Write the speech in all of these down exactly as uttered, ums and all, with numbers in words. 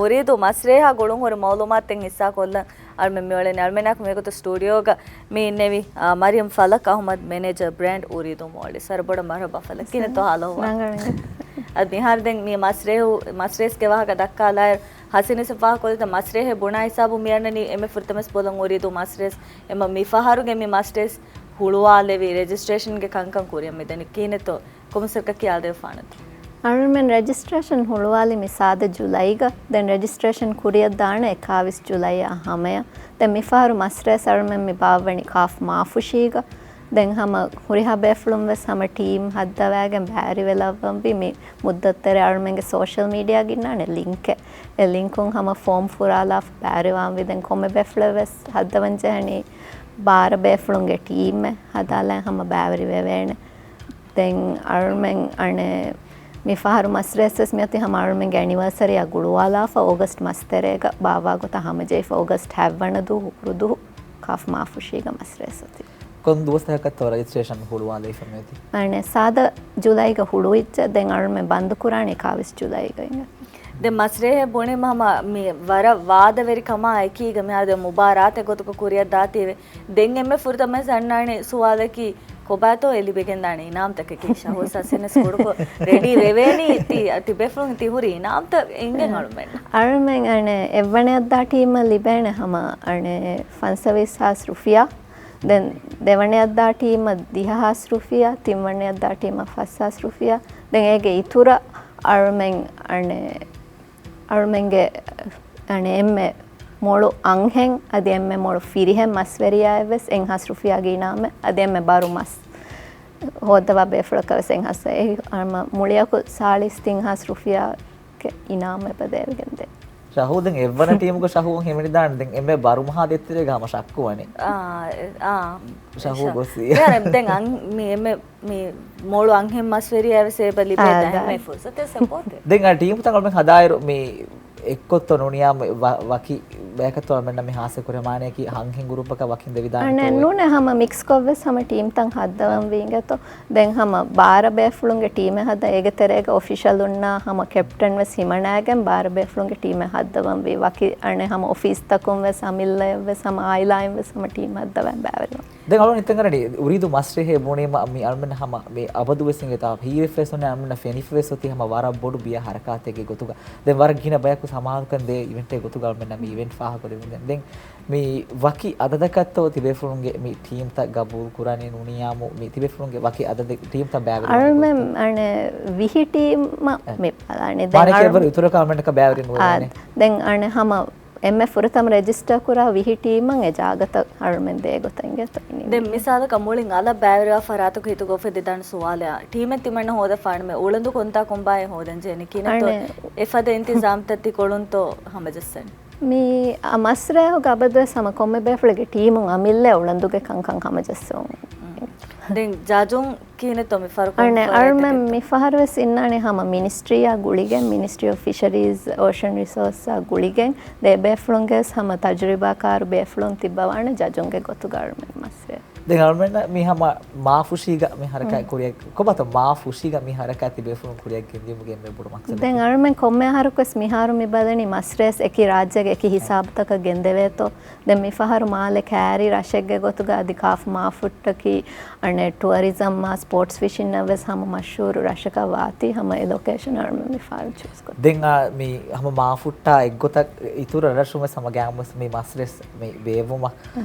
އުރީދޫ މަސްރޭހާ ގުޅުން ހުރި މައުލޫމާތުތައް ހިއްސާ ކޮށްލަން އަޅުމެން މިއުޅެނީ. އަޅުމެންނާއެކު މިވަގުތު ސްޓޫޑިއޯގަ މި އިންނެވި، އާ، މަރިޔަމް ފަލަކް އަހުމަދު، މެނޭޖަރ ބްރޭންޑް އުރީދޫ މޯލްޑިވްސް. ވަރަށް ބޮޑަށް މަރުޙަބާ ފަލަކް. ކިހިނެއްތޯ ހާލު އަހުވާލު؟ ރަނގަޅު. އަދި މިހާރު ދެން މި މަސްރޭހު-، މަސްރޭސްގެ ވާހަކަ ދައްކާލާއިރު، ހަސިނިސް ފާހަގަކޮށްލިތަ މަސްރޭހެއް ބުނާ ހިސާބު މި އަންނަނީ އެންމެ ފުރަތަމަސް ބޮލަށް އުރީދޫ މަސްރޭސް. އެމަ މި ފަހަރުގެ މި މަސްރޭސް ހުޅުވާލެވި ރެޖިސްޓްރޭޝަންގެ ކަންކަން ކުރިއަށް މިދަނީ. ކިހިނެއްތޯ ކޮމިސަރަކަށް ކިޔާދެވިފާނަތަ؟ އަޅުމެން ރެޖިސްޓްރޭޝަން ހުޅުވާލި މި ސާދަ ޖުލައިގަ. ދެން ރެޖިސްޓްރޭޝަން ކުރިއަށް ދާނެ އެކާވީސް ޖުލައިއާ ހަމަޔަށް. ދެން މިފަހަރު މަސްރޭސް އަޅުމެން މި ބާއްވަނީ ކާފް މާފުށީގަ. ދެން ހަމަ ހުރިހާ ބޭފުޅުން ވެސް ހަމަ ޓީމް ހައްދަވައިގެން ބައިވެރިވެލައްވަންވީ. މި މުއްދަތު ތެރޭ އަޅުމެންގެ ސޯޝަލް މީޑިއާގަ އިންނާނެ ލިންކެއް. އެ ލިންކުން ހަމަ ފޯމް ފުރާލާފަ ބައިވެރިވާންވީ. ދެން ކޮންމެ ބޭފުޅެއް ވެސް ހައްދަވަން ޖެހެނީ ބާރަ ބޭފުޅުންގެ ޓީމެއް ހަދާލައި ހަމަ ބައިވެރިވެވޭނެ. ދެން އަޅުމެން އަނެއް މި ފަހަރު މަސްރޭސް ވެސް މިއޮތީ ހަމަ އަޅުމެންގެ އެނިވަރސަރީއާ ގުޅުވާލާފަ އޯގަސްޓް މަސް ތެރޭގަ ބާއްވާ ގޮތަށް ހަމަޖެހިފަ އޯގަސްޓް ހަތްވަނަ ދުވަހު ހުކުރު ދުވަހު ކާފް މާފުށީގަ މަސްރޭސް އޮތީ. ކޮން ދުވަސްތަކަކަށްތޯ ރަޖިސްޓްރޭޝަން ހުޅުވާލައިފަ މިއޮތީ؟ އަނެއް ސާދަ ޖުލައިގަ ހުޅުވިއްޖެ. ދެން އަޅުމެން ބަންދު ކުރާނީ އެކާވީސް ޖުލައިގަ އިނގޭ. ދެން މަސްރޭހެއް ބުނީމަ ހަމަ މި ވަރަށް ވާދަވެރި ކަމާ އެކީގަ މިހާރު ދެން މުބާރާތެއް ގޮތުގަ ކުރިއަށް ދާތީވެ. ދެން އެންމެ ފުރަތަމަ އަންނާނެ ސުވާލަކީ ކޮބާތޯ އެ ލިބިގެންދާނެ އިނާމްތަކަކީ؟ ޝަހޫސް ހަސިނަސް ކުޑަކޮށް ރެޑީ ވެވޭނީ ތި، ތި ބޭފުޅުން ތި ހުރި އިނާމްތައް އިނގެން އަ، އަޅުމެންނަށް. އަޅުމެން އަނެއް އެއްވަނައަށްދާ ޓީމަށް ލިބޭނެ ހަމަ އަނެއް ފަންސަވީސް ހާސް ރުފިޔާ. ދެން ދެވަނައަށްދާ ޓީމަށް ދިހަ ހާސް ރުފިޔާ، ތިންވަނައަށްދާ ޓީމަށް ފަސް ހާސް ރުފިޔާ. ދެން އޭގެ އިތުރަށް އަޅުމެން އަނެއް އަޅުމެންގެ އަނެއް އެންމެ މޮޅު އަންހެން އަދި އެންމެ މޮޅު ފިރިހެން މަސްވެރިޔާއަށް ވެސް އެއްހާސް ރުފިޔާގެ އިނާމެއް އަދި އެންމެ ބަރު މަސް ހޯއްދަވާ ބޭފުޅަކަށް ވެސް އެއްހާސް، އެ، ހަމަ މުޅިއަކު ސާޅީސް ތިން ހާސް ރުފިޔާގެ އިނާމެއް ބަދޭވިގެން ދޭ. ޝަހޫ ދެން އެއްވަނަ ޓީމުގަ ޝަހޫ ހިމެނިދާނެ. ދެން އެންމެ ބަރު މަހާ ދޭތެރޭގަ ހަމަ ޝައްކު ވަނީ. އާ، އެ، އާ. ޝަހޫ ޝަ-، ގޮސް ވި. ދެން އަން-، މި އެންމެ މި މޮޅު އަންހެން މަސްވެރިޔާ ވެސް އެބަ ލިބޭ އާ، ދާ ދާ. އެންމެ ފުރުސަތެއް ސަޕޯޓެއް. ދެން އަ ޓީމުތައް އަޅުމެން ހަދާއިރު މި އެއްކޮށްތޯ ނޫނިޔާ ވަ-، ވަކި ބަޔަކަށްތޯ އަޅުމެންނަށް މި ހާސިލް ކުރެވޭނެކީ އަންހެން ގުރޫޕަކަށް ވަކިން ދެވިދާނެ އަނެއް ތޯއޭ؟ ނޫނޭ ހަމަ މިކްސްކޮށް ވެސް ހަމަ ޓީމްތައް ހައްދަވަން ވީ އިނގޭތޯ. ދެން ހަމަ ބާރަ ބޭފުޅުންގެ ޓީމެއް ހަދާ އޭގެ ތެރޭގަ އޮފިޝަލުންނާ ހަމަ ކެޕްޓަން ވެސް ހިމަނާގެން ބާރަ ބޭފުޅުންގެ ޓީމެއް ހައްދަވަން ވީ. ވަކި އަނެއް ހަމަ އޮފީސްތަކުން ވެސް އަމިއްލައަށް ވެސް ހަމަ އާއިލާއިން ވެސް ހަމަ ޓީމް ހައްދަވަން ބައިވެރިވަން. ދެން އަޅުގަނޑު ހިތަށް އަރަނީ އުރީދޫ މަސްރޭހޭ ބުނީމަ މި އަޅުމެން ހަމަ މި އަބަދުވެސް އިނގޭތާ ހީވެފަވެސް އޮންނަ އަޅުމެންނަށް ފެނިފަވެސް އޮތީ ހަމަ ވަރަށް ބޮޑު ބިޔަ ހަރަކާތެއްގެ ގޮތުގަ. ދެން ވަރަށް ގިނަ ބަޔަކު ސަމާލުކަން ދޭ އިވެންޓެއް ގޮތުގަ އަޅުމެންނަށް މި އިވެންޓް ފާހަގަކުރެވިގެން. ދެން މި ވަކި އަދަދަކަށްތޯ ތިބޭފުޅުންގެ މި ޓީމްތައް ގަބޫލު ކުރާނީ ނޫނިޔާމު މި ތިބޭފުޅުންގެ ވަކި އަދަދެއް ޓީމްތައް ބައިވެރި އަޅުމެން އަނެއް ވިހި ޓީމަށް އެ. މި ބަލާނީ. ދެން މާނައަކީ އަޅު-، އެއްވަރު އިތުރަކަށް އަޅުމެންނަކަށް ބައިވެރި ނުވޭނެ. އާ، ދެން އަނެއް ހަމަ އެންމެ ފުރަތަމަ ރެޖިސްޓަރ ކުރާ ވިހި ޓީމަށް އެ ޖާގަތައް އަޅުމެން ދޭ ގޮތަށް އިނގޭތޯ އިނީ. ދެން މިސާލަކަށް މުޅިން އަލަށް ބައިވެރިވާ ފަރާތަކު ހިތުގަ އުފެދިދާނެ ސުވާލެއް. ޓީމެއް ތިމަންނަ ހޯދަފާނެ މި އުޅަނދު ކޮންތާ ކޮންބާއޭ ހޯދަން ޖެހެނީ ކިހިނެއްތޯ އަނެއް އެފަދަ އިންތިޒާމްތައް ތި ކޮޅުންތޯ ހަމަޖައްސަނީ؟ މި އަ މަސްރޭހުގަ އަބަދުވެސް ހަމަ ކޮންމެ ބޭފުޅެއްގެ ޓީމުން އަމިއްލަ އުޅަނދުގެ ކަންކަން ހަމަޖައްސަވަން. ދެން ޖަޖުން ކިހިނެއްތޯ މި ފަރުކޮށް އަނެއް އަޅުމެން މި ފަހަރު ވެސް އިންނާނެ ހަމަ މިނިސްޓްރީއާ ގުޅިގެން، މިނިސްޓްރީ އޮފް ފިޝަރީޒް އޯޝަން ރިސޯސްއާ ގުޅިގެން، ދެ ބޭފުޅުންގެ ވެސް ހަމަ ތަޖުރިބާކާރު ބޭފުޅުން ތިއްބަވާނެ ޖަޖުންގެ ގޮތުގަ އަޅުމެން މަސްވެ. ދެން އަޅުމެންނަށް މި ހަމަ މާފުށީގަ މި ހަރަކާތް ކުރިއަށް، ކޮބާތޯ މާފުށީގަ މި ހަރަކާތް ތިބޭފުޅުން ކުރިއަށް ގެންދިއުމުގެ އެންމެ ބޮޑު މަޤްޞަދަކީ؟ ދެން އަޅުމެން ކޮންމެ އަހަރަކުވެސް މިހާރު މި ބަލަނީ މަސްރޭސް އެކި ރާއްޖޭގެ އެކި ހިސާބުތަކަށް ގެންދެވޭތޯ. ދެން މިފަހަރު މާލެ ކައިރި ރަށެއްގެ ގޮތުގަ އަދި ކާފް މާފުއްޓަކީ އަނެއް ޓުއަރިޒަމްއާ ސްޕޯޓްސް ފިޝިންއަށް ވެސް ހަމަ މަޝްހޫރު ރަށަކަށް ވާތީ ހަމަ އެ ލޮކޭޝަން އަޅުމެން މިފަހަރު ޗޫސް ކޮށް. ދެން އާ، މި ހަމަ މާފުއްޓާ އެއްގޮތަށް އިތުރު ރަށްރަށުން ވެސް ހަމަ ގައިމުވެސް މި މަސްރޭސް މި ބޭއްވުމަށް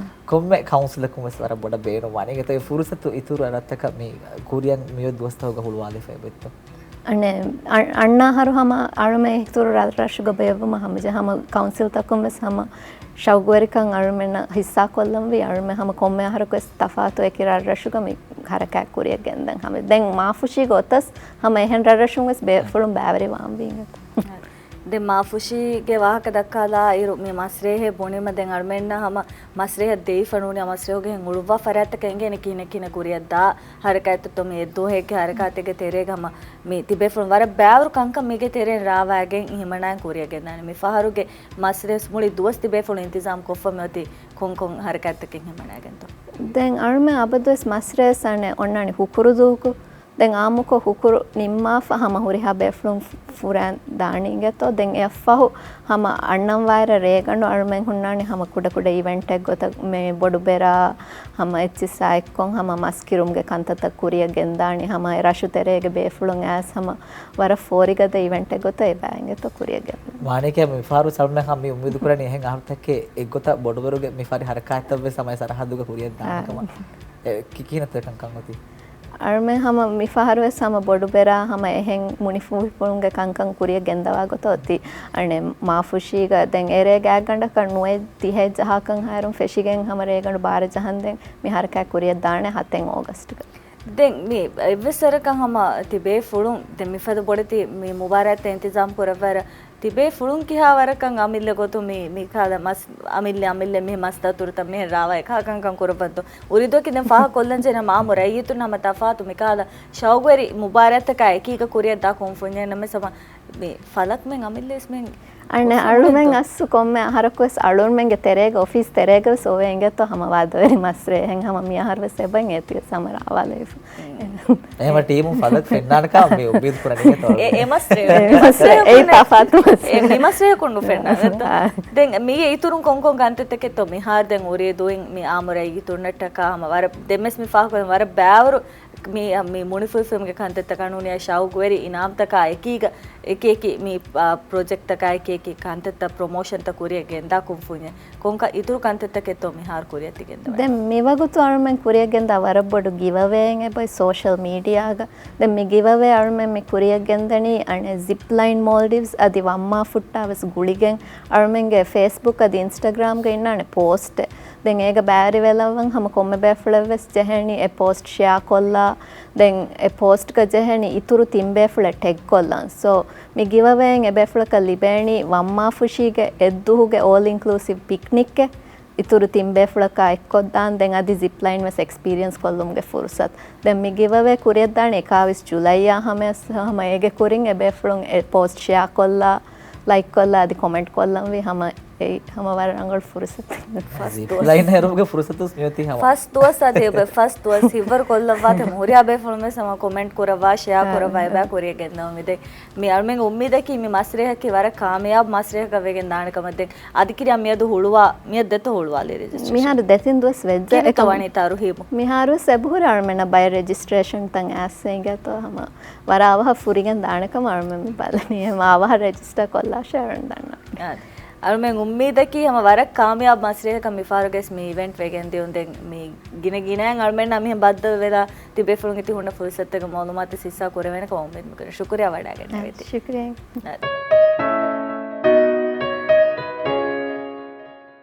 ކޮންމެ ކައުންސިލަކުން ވެސް ވަރަށް ބޮޑަށް ބޭނުންވާނެ. އިނގޭތޯ އެ ފުރުސަތު އިތުރު ރަށްތަކަށް މި ކުރިއަށް މިއޮތް ދުވަސްތަކުގަ ހުޅުވާލެވިފަ އެބައޮތްތޯ؟ އަނެއް އަ-، އަންނަ އަހަރު ހަމަ އަޅުމެން އިތުރު ރަށްރަށުގަ ބޭއްވުމަށް ހަމަޖެ ހަމަ ކައުންސިލްތަކުން ވެސް ހަމަ ޝައުގުވެރިކަން އަޅުމެންނަށް ހިއްސާކޮށްލަންވީ. އަޅުމެން ހަމަ ކޮންމެ އަހަރަކު ވެސް ތަފާތު އެކި ރަށްރަށުގަ މި ހަރަކާތް ކުރިއަށް ގެންދަން ހަމަ. ދެން މާފުށީގަ އޮތަސް ހަމަ އެހެން ރަށްރަށުން ވެސް ބޭފުޅުން ބައިވެރިވާންވީ އިނގޭތޯ. ދެން މާފުށީގެ ވާހަކަ ދައްކާލާ އިރު، މި މަސްރޭހެއް ބުނީމަ ދެން އަޅުމެންނަށް ހަމަ މަސްރޭހަށް ދެވިފަ ނޫނީ މަސްރޭހުގެ ހެން އުޅުއްވާ ފަރާތްތަކަށް އެނގޭނެ ކިހިނެއް ކިހިނެއް ކުރިއަށްދާ ހަރަކާތްތައްތޯ މި އެއްދުވަހެއްގެ ހަރަކާތެއްގެ ތެރޭގަ ހަމަ މި ތިބޭފުޅުން ވަރަށް ބައިވަރު ކަންކަން މީގެ ތެރެއިން ރާވައިގެން ހިމަނައިން ކުރިއަށް ގެންދާނެ. މި ފަހަރުގެ މަސްރޭސް މުޅި ދުވަސް ތިބޭފުޅުން އިންތިޒާމް ކޮށްފަ މިއޮތީ ކޮންކޮން ހަރަކާތްތަކެއް ހިމަނައިގެންތޯ؟ ދެން އަޅުމެން އަބަދުވެސް މަސްރޭސް އަނެއް އޮންނާނެ ހުކުރުދުވަހު ދެން އާއްމުކޮށް ހުކުރު ނިންމާފަ ހަމަ ހުރިހާ ބޭފުޅުން ފު-، ފުރޭން ދާނީ އިނގޭތޯ. ދެން އެއަށްފަހު ހަމަ އަންނަން ވާއިރަށް ރޭގަނޑު އަޅުމެން ހުންނާނީ ހަމަ ކުޑަކުޑަ އިވެންޓެއް ގޮތަށް މި ބޮޑުބެރާ ހަމަ އެއްޗިއްސާ އެއްކޮށް ހަމަ މަސް ކިރުމުގެ ކަންތައްތައް ކުރިއަށް ގެންދާނީ. ހަމަ އެ ރަށު ތެރޭގެ ބޭފުޅުން އައިސް ހަމަ ވަރަށް ފޯރިގަދަ އިވެންޓެއް ގޮތަށް އެބަ އިނގޭތޯ ކުރިއަށް ގެންދާނީ. ވާނެކޭ މިފަހަރު ސަލްމާ ހަމަ މި އުއްމީދު ކުރަނީ އެހެން އަހަރުތަކެއް އެއްގޮތަށް ބޮޑުބެރުގެ މި ފަހަރި ހަރަކާތްތައްވެސް ހަމަ އެ ސަރަހައްދުގަ ކުރިއަށް ދާނެ ކަމަށް. އެ، ކި-، ކިހިނެއްތޯ ކަންކަން އޮތީ؟ އަޅުމެން ހަމަ މިފަހަރުވެސް ހަމަ ބޮޑުބެރާ ހަމަ އެހެން މުނިފޫހިފުޅުންގެ ކަންކަން ކުރިއަށް ގެންދަވާ ގޮތަށް އޮތީ. އަނެއް މާފުށީގަ ދެން އެރޭ ގާތްގަނޑަކަށް ނުވައެއް ދިހައެއް ޖަހާކަން ހައިރުން ފެށިގެން ހަމަ ރޭގަނޑު ބާރަ ޖަހަންދެން މި ހަރަކާތް ކުރިއަށް ދާނެ ހަތެއް އޯގަސްޓްގަ. ދެން މި އެއްވެސް ވަރަކަށް ހަމަ ތިބޭފުޅުން ދެން މިފަދަ ބޮޑެތި މި މުބާރާތްތައް އިންތިޒާމް ކުރައްވައިރަށް ތިބޭފުޅުން ކިހާ ވަރަކަށް އަމިއްލަ ގޮތުން މި، މި ކާލަ މަސް އަމިއްލެ، އަމިއްލެ މި މަސް ދަތުރުތައް މިހެން ރާވާ އެކާ ކަންކަން ކުރައްވަންތޯ؟ އުރިދުވަކި ދެން ފާހަގަ ކޮށްލަން ޖެހޭ ނަމަ އާއްމު ރައްޔިތުން ހަމަ ތަފާތު މި ކާލަ ޝައުގުވެރި މުބާރާތްތަކާ އެކީގަ ކުރިއަށް ދާ ކުންފުންޏެއް ނަމަވެސް ހަމަ މި ފަލަކްމެން އަމިއްލަވެސް މިހެން އަނެއް އަޅުމެން އަސްލު ކޮންމެ އަހަރަކުވެސް އަޅުމެންގެ ތެރޭގަ އޮފީސް ތެރޭގަވެސް އޮވޭ އިނގޭތޯ ހަމަ ވާދަވެރި މަސްރޭ. އެހެން ހަމަ މި އަހަރުވެސް އެބަ އެތިވެސް ހަމަ ރާވާލައިފު. އެހެމަ ޓީމުން ފަލަކް ފެންނާނެކާ މި އުއްމީދު ކުރަނީ އެ، އެ މަސްރޭ. އެ މަސްރޭ. އެއީ ތަފާތު މަސްރޭ. އެ، މި މަސްރޭ ކުނޑު ފެންނާނެ. އާ. ދެން މީގެ އިތުރުން ކޮންކޮން ކަންތައްތަކެއްތޯ މިހާރު ދެން އުރި ދުއިން މި އާއްމު ރައްޔިތުންނަށްޓަކާ ހަމަ ވަރަށް ދެންވެސް މި ފާހަގަކޮށް ވަރަށް ބައިވަރު މި، މި މުނިފޫހިފުޅުންގެ ކަންތައްތަކާ ނޫނީ ޝައުގުވެރި އިނާމްތަކާ އެކީގަ އެކި އެކި މި، އާ، ޕްރޮޖެކްޓްތަކާ އެކި އެކި ކަންތައްތައް ޕްރޮމޯޝަންތައް ކުރިއަށް ގެންދާ ކުންފުންޏެއް. ކޮންކަ އިތުރު ކަންތައްތަކެއްތޯ މިހާރު ކުރިއަށް ތި ގެންދަވަނީ؟ ދެން މިވަގުތު އަޅުމެން ކުރިއަށް ގެންދާ ވަރަށް ބޮޑު ގިވަވޭއެއް އެބައޮތް ސޯޝަލް މީޑިއާގަ. ދެން މި ގިވަވޭ އަޅުމެން މި ކުރިއަށް ގެންދަނީ އަނެއް ޒިޕްލައިން މޯލްޑިވްސް އަދި ވައްމާ ފުއްޓާވެސް ގުޅިގެން އަޅުމެންގެ ފޭސްބުކް އަދި އިންސްޓަގްރާމްގަ އިންނާނެ ޕޯސްޓެއް. ދެން އޭގަ ބައިވެރިވެލައްވަން ހަމަ ކޮންމެ ބޭފުޅެއްވެސް ޖެހޭނީ އެ ޕޯސްޓް ޝެއާ ކޮށްލާ، ދެން އެ ޕޯސްޓްގަ ޖެހޭނީ އިތުރު ތިން ބޭފުޅެއް ޓެގް ކޮށްލަން. ސޯ، މި ގިވަވޭއިން އެ ބޭފުޅަކަށް ލިބޭނީ ވައްމާފުށީގެ އެއްދުހުގެ އޯލް އިންކްލޫސިވް ޕިކްނިކެއް، އިތުރު ތިން ބޭފުޅަކާ އެއްކޮށްދާން، ދެން އަދި ޒިޕްލައިން ވެސް އެކްސްޕީރިއަންސް ކޮށްލުމުގެ ފުރުސަތު. ދެން މި ގިވަވޭ ކުރިއަށްދާނީ އެކާވީސް ޖުލައިއާ ހަމަޔަސް، ހަމަ އޭގެ ކުރިން އެ ބޭފުޅުން އެ ޕޯސްޓް ޝެއާ ކޮށްލާ، ލައިކް ކޮށްލާ އަދި ކޮމެންޓް ކޮށްލަންވީ ހަމަ އެއީ ހަމަ ވަރަށް ރަނގަޅު ފުރުސަތެއް. ޒިޕްލައިން ހެރުމުގެ ފުރުސަތު މިއޮތީ ހަމަ. ފަސް ދުވަސް އަދި އެބަ ފަސް ދުވަސް ހިއްވަރު ކޮށްލައްވާތަ ހުރިހާ ބޭފުޅުން ވެސް ހަމަ ކޮމެންޓް ކުރައްވާ، ޝެއާ އާ، ކުރައްވާ އާ. އެބަ ކުރިއަށް ގެންދަވަމުން ދެން. މި އަޅުމެންގެ އުއްމީދަކީ މި މަސްރޭހަކީ ވަރަށް ކާމިޔާބު މަސްރޭހަކަށް ވެގެން ދާނެ ކަމަށް. ދެން އަދި ކިރިޔާ މިއަދު ހުޅުވާ، މިއަދު ދެތޯ ހުޅުވާލީ ރެޖިސްޓްރޭޝަން؟ މިހާރު ދެތިން ދުވަސް ވެއްޖެ. ކިހިނެއްތޯ އެކަމަށް ވަނީ ތަރުހީބު؟ މިހާރުވެސް އެބަހުރި އަޅުމެންނަށް ބައެއް ރެޖިސްޓްރޭޝަންތައް އައިސް އިނގޭތޯ ހަމަ ވަރަށް އަވަހަށް ފުރިގެން ދާނެ ކަމަށް އަޅުމެން މި ބަލަނީ. ހަމަ އަވަހަށް ރެޖިސްޓަރ ކޮށްލާށޭ އަޅުމެން ދަންނަވަނީ. އާ. އަޅުމެން އުއްމީދަކީ ހަމަ ވަރަށް ކާމިޔާބު މަސްރޭހަކަށް މިފަހަރުގެސް މި އިވެންޓް ވެގެން ދިޔުން. ދެން މި ގިނަ ގިނައިން އަޅުމެންނާ މިހެން ބައްދަލުވެލާ ތިބޭފުޅުންގެ ތި ހުންނަ ފުރުސަތުގެ މައުލޫމާތު ހިއްސާ ކުރެވޭނެ ކަމަށް އުއްމީދު ކުރަން. ޝުކުރިޔާ ވަޑައިގަންނަވީތީ. ޝުކުރިޔާ. އާ.